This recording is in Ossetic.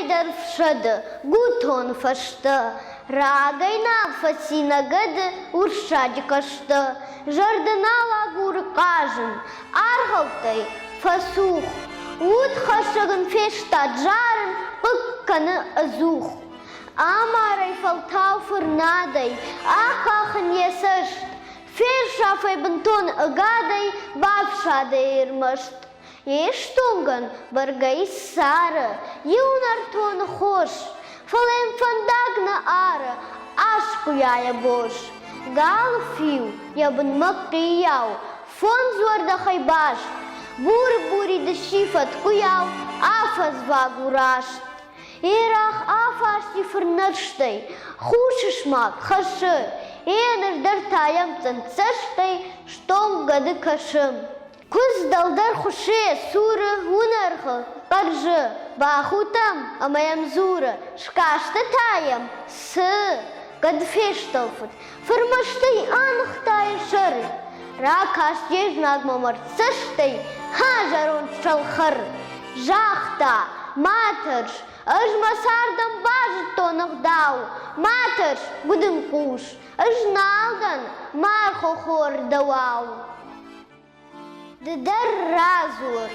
дӕр фсӕды гутоны фӕстӕ. Рагӕй нал фӕци нӕ гӕды урссаджы хъӕстӕ. Зӕрдӕ нал агуры хъазын, аргъӕуттӕй фӕцух. Удхӕссӕг ын фестад зарын, хъыг кӕны ӕдзух. Амарай фӕлтау фырнадӕй, ахъахын йӕ цӕст. Фесафай бынтон ӕгадӕй, бафсадӕй ӕрмӕст. Йе стонгӕн бӕргӕ иссары иу нӕртон хос, фӕлӕ йын фӕндаг нӕ ары, аскъуыйа йӕ бос. Галы фиу йӕ бынмӕ хъийау, фондз уӕрдӕхӕй баст, бур-бурид сси фӕткъуыйау, афӕдзваг у раст. Ерах афасти фырнӕрстӕй, хус смаг хӕссы, еныр дӕр та йӕм цъындцӕстӕй стонг гӕды кӕсы. Куыдз дӕлдӕр хуыссы йӕ цуры, уынӕргъы, хъӕрзы, бахудтам ӕмӕ йӕм дзуры, скасты та йӕм, цы? Кӕд фестӕлфыд, фырмӕстӕй аныхта йӕ сӕр. Ракаст йе знагмӕ мӕрддзӕстӕй, ха, зӕронд сӕлхӕр! Загъта, ма тӕрс, ӕз мӕ цардӕн базыдтон ӕгъдау, ма тӕрс, гуыдынхъус, ӕз нал дӕн мархохор дӕуау. Ды дӕр радзур.